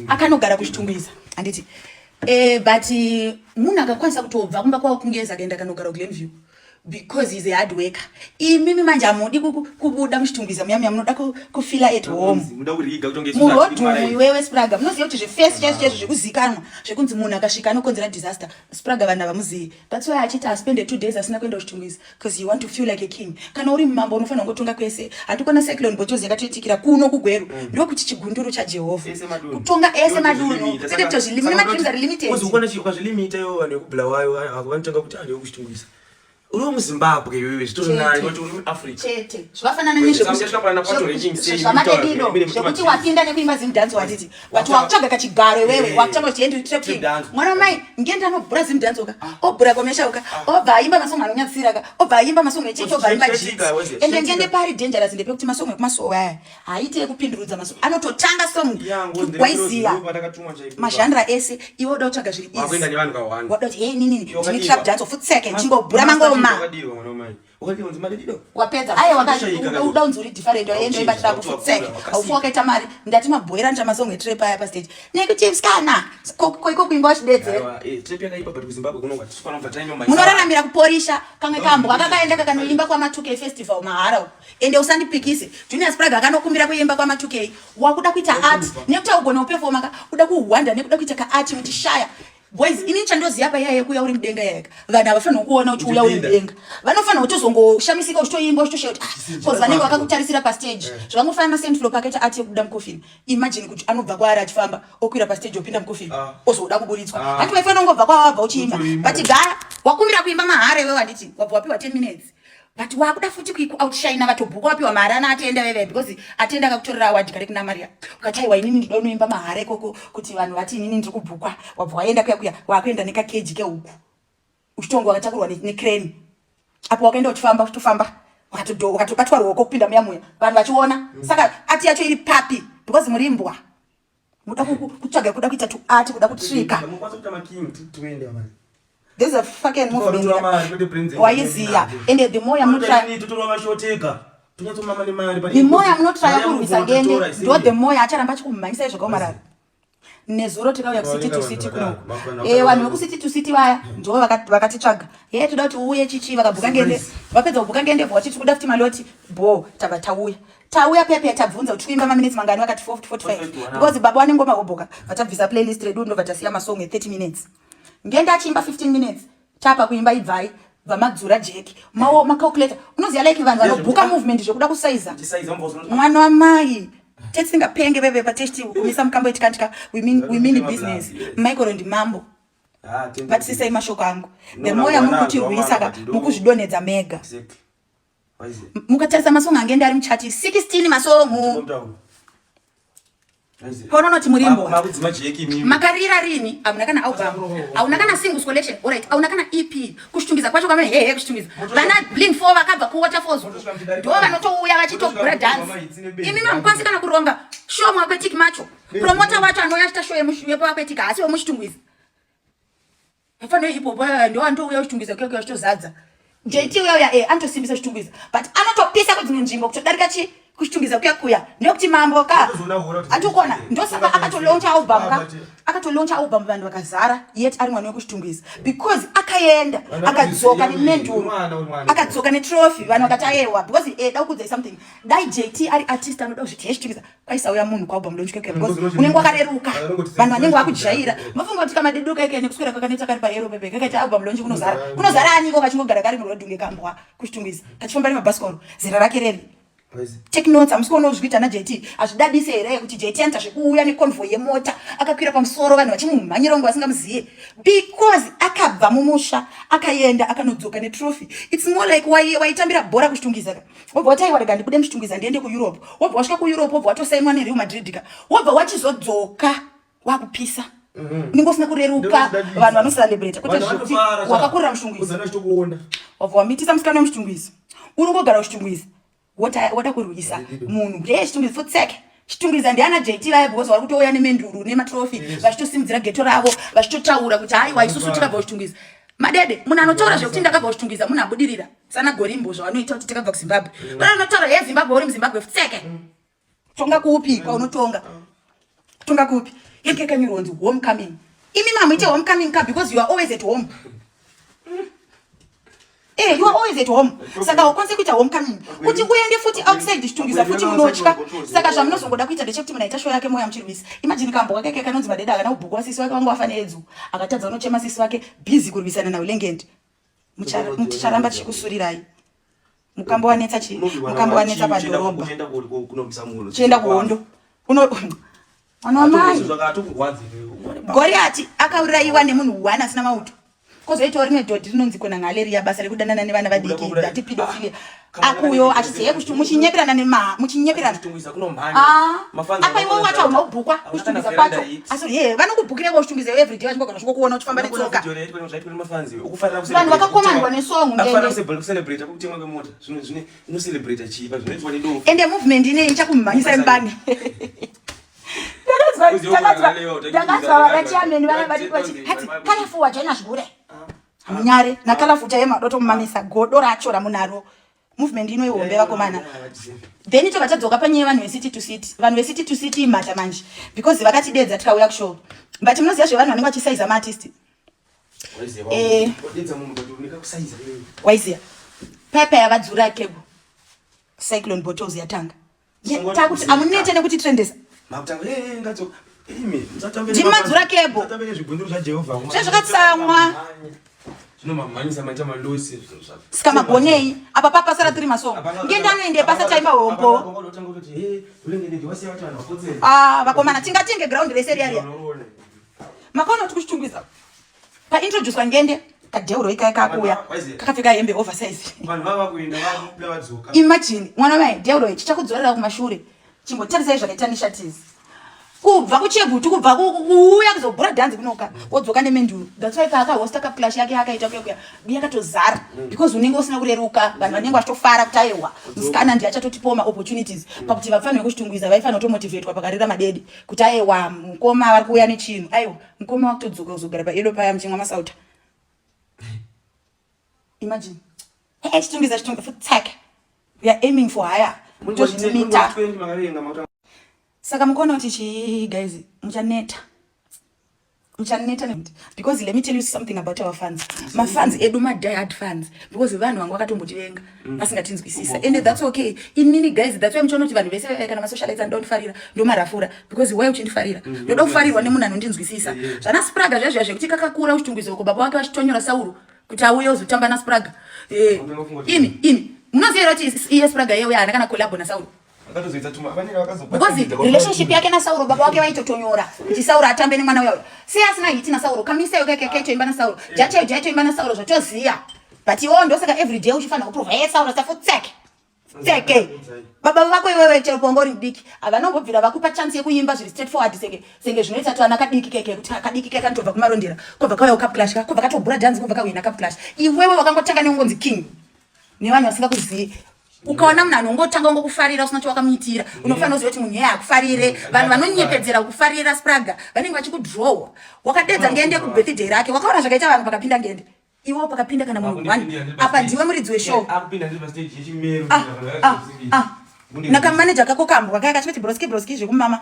Akanogara kuChitungwiza, handiti? But munhu akakwanisa kutobva kumba kwavo kungeza, akaenda akanogara kuGlenview because he's a hard worker. Imimi manje hamudi kubuda muChitungwiza muya muya, munoda kufeela at home muroad umu. Iwewe Spraga, munoziva kuti zvefirst chaizvo chaizvo zvekuzikanwa zvekunzi munhu akasvika anokonzera disaster, Spraga vanhu havamuzivi. That's why achiti aspende 2 days asina kuenda kuChitungwiza, because you want to feel like a king. Kana uri mambo unofanira kungotonga kwese. Handikona Cyclone Botozi yakatoitikira kuno kuGweru, ndokuti chigunduru chaJehovha kutonga ese madunhu, kwete kutozvilimit. Madreams are limited. Ukazvilimita iwo, vanhu vekuBulawayo vanotanga kuti anhu vekuChitungwiza, uri muZimbabwe iwewe, zvitori nani kuti uri muAfrica. Chete zvakafanana nezvemaDedido zvekuti wapinda nekuimba Zimdancehall, handiti? But wakutsvaga kachigaro iwewe, wakutsvaga kuti endi trap king. Mwana wamai, ngende anobhura Zimdancehall ka, obhura commercial ka, obva aimba masongo anonyatsira ka, obva aimba masongo echechi, obva aimba jits. Ende ngende pari dangerous ndepekuti masongo ekumasowe aya haaite ekupindurudza masongo, anototanga song waiziva magenre ese. Iwe uda kutsvaga zviri easy, wada kuti, "Hey, ninini ndine trap dance futseke, ndichingobhura mangoma." Wapedza, aiwa, uda unzi uri different, waenda imba trap futseke, haufi wakaita mari. Ndati mabhoera nita masongo etrap aya pastage nekuti sikana koiko kuimba wachidedzera. Munoraramira kuporisha kamwe kambwa kakaenda kakanoimba kwama2K festival mahara uko. Ende usandipikise, Junior Spraga akanokumbira kuimba kwama2K. Wakuda kuita art nekuti augona kupefoma ka, uda kuhwanda nekuda kuita kaart muchishaya. Boys, ini chandoziva payaya yekuuya uri mudenga yayaka, vanhu havafanirwa kuona uchiuya uri mudenga. Vanofanirwa kutozongoshamisika uchitoimba, uchitoshaya kuti, ah, cause vanenge vakakutarisira pastage. Zvakangofanana naSaintfloew pakaita art yekubuda mukofini. Imagine kuti anobva kwaari achifamba, okwira pastage, opinda mukofini, ozoda kuburitswa. Hati waifanira kungobva kwawabva uchiimba, but gara wakumbira kuimba mahara iwewe, handiti? Wabva wapiwa 10 minutes, but wakuda futi kuoutshine vatobhuka wapiwa mari ana Atenda veve, because Atenda akakutorera award kare kuna Maria. Ukati, "Aiwa, inini ndinoda unoimba mahara ikoko kuti vanhu vati inini ndiri kubhukwa." Wabva waenda kuya kuya, wakuenda nekakeji kehuku, uchitonga wakatakurwa necrane. Apo wakaenda uchifamba, uchitofamba, wakatobatwa ruoko kupinda muya muya, vanhu vachiona. Saka art yacho iri papi? Because muri imbwa, muda kutsvaga kuda kuita tuart, kuda kutrika. There's a fucking movement waiziya. Ende the more yamunotraya, the more yamunotraya kurwisa Ngende, ndo the more acharamba achikumhanyisai zvakaomarara. Nezuro tikauya kucity to city kunoku, vanhu vekucity to city vaya ndo vakatitsvaga, "Ye, toda kuti uuye chichi." Vakabhuka Ngende, vapedza kubhuka Ngende, bva vachiti kuda futi maloti bo. Tabva tauya, tauya pepe, tabvunza kuti kuimba maminutes mangani, vakati 45, because baba vanenge mahobhoka. Vatabvisa playlist redu, ndobva tasiya masong e30 minutes. Ngende achiimba 15 minutes, tapa kuimba ibvai, bva madzura jeki macalculator. Unoziva, like vanhu vanobhuka movement zvekuda kusaiza. Mwana wamai, tesingapenge veve patesti kumisa mukambo etikantika. We mean business. Michael ndimambo, batisisai mashoko angu. The more yamuri kutirwisa ka, mukuzvidonhedza mega. Mukatarisa masongo ange ari muchati 16 masongo paunonoti murimbo makarira rini? Hauna kana album, hauna kana singles collection, alright, hauna kana EP. Kuchitungiza kwacho kwame hehe, kuchitungiza vana Bling 4 vakabva kuWaterfalls ndo vanotouya vachitogura dance. Imi mamukwanisi kana kuronga show muAquatic macho. Promoter wacho anouya achita show yepaAquatic haasi wemuChitungwiza. Afanira hip hop ndo anotouya kuChitungwiza kuya kuya achitozadza. JT uya uya anotosimbisa Chitungwiza, but anotopisa kudzimwe nzvimbo kutodarika chi kuChitungwiza kuya kuya. Ndokuti mambo ka andikona, ndosaka akatolauncha album ka, akatolauncha album vanhu vakazara, yet ari mwana wekuChitungwiza, because akaenda akadzoka nemenduro, akadzoka netrophy, vanhu vakati ayewa. Because da kukudzai something, dai JT ari artist anoda kuzviti heChitungwiza, kwaisauya munhu kualbum launch keke, because unenge wakareruka, vanhu vanenge vakujaira. Mafunga kuti kamadedo keke nekuswera kwakaneta kari payero pepe kakaita album launch, kunozara, kunozara aniko kachingogara kari murodhunge kambwa kuChitungwiza, kachifamba nemabhasikoro zera rake reri? Take notes, hamusi kuona zvikuita naJT? Hazvidadise here kuti JT anoita zvekuuya neconvoy yemota, akakwira pamusoro, vanhu vachimumhanyira kunge vasingamuziye, because akabva mumusha, akaenda, akanodzoka netrophy? It's more like waitambira bhora kuChitungwiza ka, wobva wati, "Aiwa, rega ndibude muChitungwiza ndiende kuEurope." Wobva wasvika kuEurope, wobva watosainwa neReal Madrid ka, wobva wachizodzoka wakupisa. Unenge usina kureruka, vanhu vanocelebrata, kwete zvekuti wakakurira muChitungwiza, wabva wamitisa musikana wemuChitungwiza, uri ngogara kuChitungwiza, woda kurwisa munhu kuti, "Hey, Chitungwiza futseke." Chitungwiza ndiana JT vaya, because vari kutouya nemenduru nematrophy, vachitosimudzira geto ravo, vachitotaura kuti, "Haiwa, isusu takabva kuChitungwiza." Madede, munhu anotaura zvekuti ndakabva kuChitungwiza munhu abudirira. Sana Gorimbo zvavanoita kuti takabva kuZimbabwe, kana unotaura, "He, Zimbabwe," uri muZimbabwe, futseke. Tonga kupi kwaunotonga? Kutonga kupi? Yenge yakanyorwa kunzi homecoming. Imi mamuite homecoming ka because you are always at home. Eh, you are always at home. Saka haukwanisi kuita homecoming. Kuti uende futi outside chitungisa futi munotya. Saka zvamunozongoda kuita ndechekuti munhu aita show yake moya muchirwisa. Imagine kambo kake kanonzi madeda akana kubhukwa sisi wake wangu wafa needzu. Akatadza unochema sisi wake busy kurwisana na Ulengende. Mucharamba tichikusurirai. Mukambo wanetsa chi mukambo wanetsa padhorobha. Chienda kuhondo. Uno Mwana wamai. Goriati akaurayiwa nemunhu one asina mauto. Kozoitawo rimwe dhodhi rinonzi kona ngaleria basa rekudanana nevana vadiki that pedophilia. Ah, Akuyo achiti he muchinyeperana nema muchinyeperana. Ah, apa iwe wacho hauna kubhukwa kuchitungwiza kwacho. Asi he vanokubhukira iwe uchitungwiza every day vachingogara vachingokuona uchifamba netsoka. Vanhu vakakomandwa nesong ngende. Ende movement ineyi ichakumhanyisa mubani. Ndakazwa vanachairman vana vati hati kalafu wajoina zvigure. Munyare nakalafu chaiye madotomumamisa godo racho ramunaro. Movement ino ihombe vakomana. Then tobva tadzoka panyaya yevanhu vecity to city. Vanhu vecity to city imhata manje because vakatidedza tikauya kushow. But munoziva zvevanhu vanenge vachisaiza maartist. Eh. Waiziya. Pepe yavadzura kebo. Cyclone bottles yatanga. Takuti amunete nekuti trendesa. Ndimi madzura kebo. Zvezvakatsamwa. Sika magonei apa papasara tiri masongo ngende anoende basa taimba hombo ah vakomana tingatenge ground rese riya riya makaona kuti kuchitungwiza paintroducwa ngende kadeuro ikaya kakuuya kakapfeka hembe oversize imagine mwana mai deuro ichi chakudzorera kumashure chimbotarisai zvakaita nishatis kubva kuchegutu kubva kuuya kuzobhura dhanzi kunoka wodzoka nemenduru that's why paakahosta cup clash yake akaita kuya kuya yakatozara because unenge usina kureruka vanhu vanenge vachitofara kuti aiwa musikana ndiye achatotipawo maopportunities pakuti vapfanhu vekuchitungwiza vaifanira kutomotivetwa pakarira madede kuti aiwa mukoma vari kuuya nechinhu aiwa mukoma wakutodzoka kuzogara paedo paya muchimwa masauta imagine hey, chitungwiza chitungwiza futsek we are aiming for higher tozvinomita saka mukaona kuti chii guys muchaneta muchaneta because let me tell you something about our fans mafans edu ma-die hard fans because vanhu vanga vakatombotivenga mm. vasingatinzwisisa and that's okay inini guys that's why muchiona kuti vanhu vese eh, kana masocialites anoda kundifarira ndomarafura because why uchindifarira mm, ndoda kufarirwa nemunhu anondinzwisisa zvana spraga zviya zviya zvekuti kakakura uchitungwiza uko baba wake vachitonyora sauro kuti auye uzotamba naspraga eh, imi imi munoziva here kuti iye spraga iye uya haana kana collabo nasauro because relationship yake nasauro baba wake vaitotonyora kuti sauro atambe nemwana uya sei asina hiti nasauro kamisa yo kake kaitoimba nasauro jachayo jaitoimba nasauro zvatoziya but iwewo ndosaka everyday uchifanira kuprova ye sauro safutseke tseke baba vako iwewe chero pawanga uri mudiki havanombobvira vakupa chance yekuimba zviri straight forward senge senge zvinoita twana kadiki keke kuti kadiki keke kanotobva kumarondera kobva kauya kucup clash ka kobva katobhura dhanzi kobva kauina cup clash iwewe wakangotanga neungonzi king nevanhu vasingakuzivi ukaona munhu anongotanga ungokufarira usina chawakamuitira unofanira kuziva kuti munhu iyeye akufarire vanhu vanonyepedzera kufarira spraga vanenge vachikudrowa wakadedza ngende kubirthday rake wakaona zvakaita vanhu pakapinda ngende iwo pakapinda kana munhu one apa ndiwe muridzi weshow ah, ah, ah. nakamanager kako kambwa kaya kachingoti broski broski zvekumama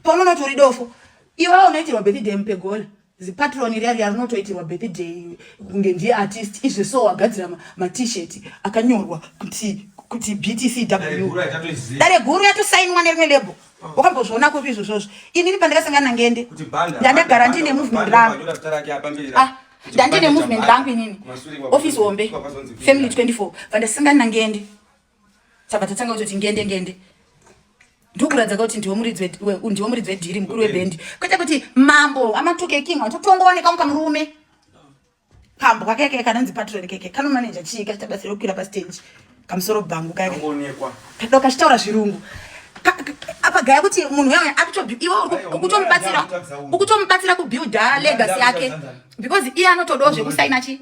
paunoona kuti uri dofo iwewe unoitirwa birthday mupegola zipatroni riya riya rinotoitirwa birthday kunge ndiye artist izve so wagadzira matshirt akanyorwa kuti kuti btcw dare guru yatosainwa nerimwe lebo oh. wakambozviona kupi izvozvozvo inini pandakasangana nangende ndandagara ndine movement rangu ah, ndandine movement rangu inini office hombe family 24 vandasangana nangende tabva tatanga kutoti ngende ngende ndokuratidza kuti ndiwo muridzi wedhiri mukuru webhendi kwete kuti mambo amatuke king watotongooneka unga murume kambwa keke kanonzi patron keke kanomaneja chii kachiita basa rekukwira pastage kamusoro bhangu kake kado kachitaura zvirungu apa gaya kuti munhu uya iwe ukutomubatsira ukutomubatsira kubuilda legacy yake because iye anotodawo zvekusaina chi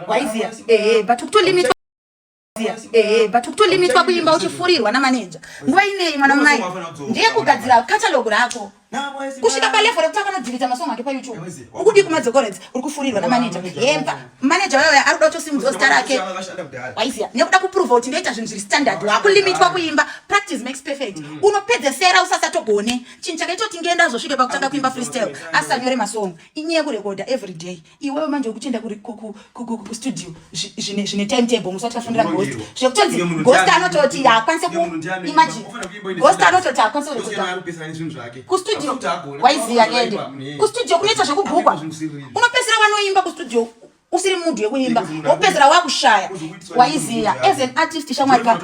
waiziya ehe but ukutolimitwa ehe but ukutolimitwa kuimba uchifurirwa namaneja nguva inei mwana mai ndiye kugadzira catalog rako. Kusvika palevel rekuti akanodhilita masong ake paYouTube. Ukudii kumadzokoredzi? Uri kufurirwa namanager. Hemba manager wayo ari kuda kutosimudzwa zita rake. Waiziya nekuda kuprova kuti ndoita zvinhu zviri standard, wakulimitwa kuimba. Practice makes perfect. Unopedzesera usasatogone. Chinhu chakaita kuti ngenda azosvike pakutanga kuimba freestyle asanyore masong inyaya yekurekodha every day. Iwewe manje ukutoenda kustudio zvine timetable, musati kafundira Ghost, zvekutonzi Ghost anototi haakwanise kuimagine. Ghost anototi haakwanise kurekodha kustudio. Waiziya ende kustudio kunoita zvekubhukwa. Unopedzisira wanoimba kustudio usiri munhu yekuimba, wopedzisira wakushaya. Waiziya, as an artist, shamwari ka,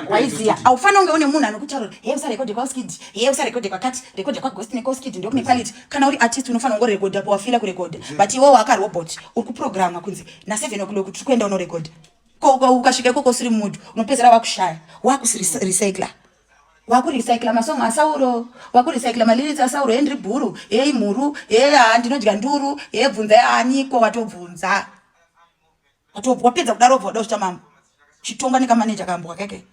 waiziya, haufanira kunge une munhu anokutaurira, "He, usarekodhe kwaUskid, he, usarekodhe kwakati, rekodhe kwaGhost nekoskid, ndokune quality." Kana uri artist, unofanira kungorekodha pawafila kurekodha, but iwewo wakarobot uri kuprogramwa kunzi na7 o'clock tiri kuenda unorekodha. Ukasvika ikoko usiri munhu, unopedzisira wakushaya, wakurecycla, wakurecycla masongo aSauro, wakurecycla malyrics aSauro. He, ndiri bhuru, he, mhuru, he, ha, ndinodya nduru, he, bvunza aniko. Watobvunza, wapedza kudaro, obva wada kuzvita mambo, chitonga nekamaneja kambwa keke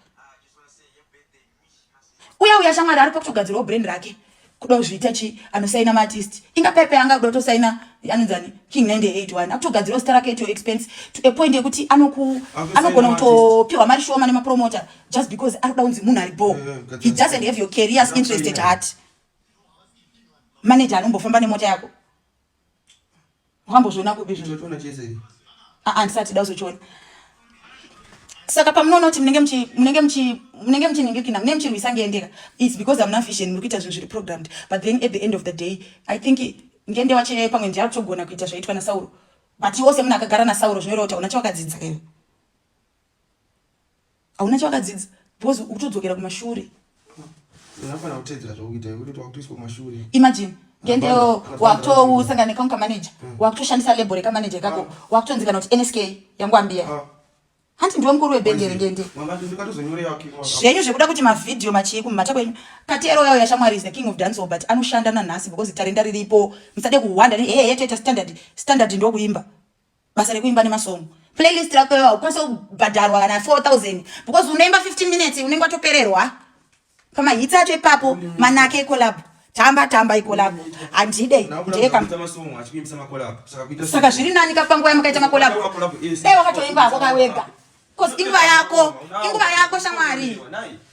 uya uya. Shamwari, ari pakutogadzirawo brand rake, kuda kuzviita chi anosaina maartist. Inga pepe anga kuda kutosaina anonzani King 981, akutogadzirawo zita rake at your expense, to a point yekuti anogona kutopiwa mari shoma nemapromoter just because ari kuda kunzi munhu ari bo. He doesn't have your career's interest at heart. Manager anombofamba nemota yako, wakambozviona kupi zvinhu? Handisati da kuzochiona. Saka pamunoona kuti munenge muchiningikina, munenge muchirwisa Ngendeka, it's because hamuna vision. Muri kuita zvinhu zviri programmed, but then at the end of the day, I think Ngende wacho pamwe ndiye kutogona kuita zvaitwa naSauro, but iwo semunhu akagara naSauro, zvinoreva kuti hauna chawakadzidza kaiwe, hauna chawakadzidza, because ukutodzokera kumashure. Unofanira kutedzera zvakuita kuti wakutoiswa kumashure. Imagine Ngendeyo wakutosangana nekamwe kamanager, wakutoshandisa label rekamanager kako, wakutonzi kana kuti NSK yangwambia. Hanti ndiwe mukuru webhendere, Ngende? Zvenyu zvekuda kuti mavhidhiyo machii kumumhata kwenyu. Katero yayo yashamwari is the king of dancehall, but anoshanda nanhasi because tarenda riripo. Musade kuhwanda hehe, toita standard. Standard ndokuimba, basa rekuimba nemasongo. Playlist rako iwa ukwanise kubhadharwa kana 4000 because unoimba 15 minutes, unenge watopererwa pamahits acho ipapo. Manake ecollab, tamba tamba icollab, handide ndeka. Saka zviri nani kapanguva yamakaita macollab, dai wakatoimba hako kawega, 'cause inguva yako, inguva yako shamwari,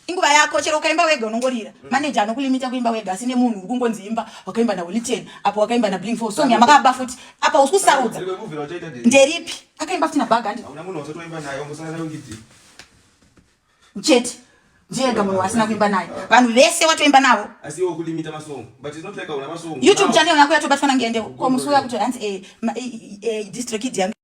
inguva yako. Chero ukaimba wega unongorira. Manager anokulimita kuimba wega, asi nemunhu uri kungonzi imba. Wakaimba naHoly Ten apo, wakaimba naBling 4, song yamakaba futi apa usi kusarudza nderipi. Akaimba futi naBag, handi chete ndiyega munhu wasina kuimba naye. Vanhu vese watoimba navo. YouTube channel yako yatobatwa naNgende. Ko musi uya kuti hanzi district yangu.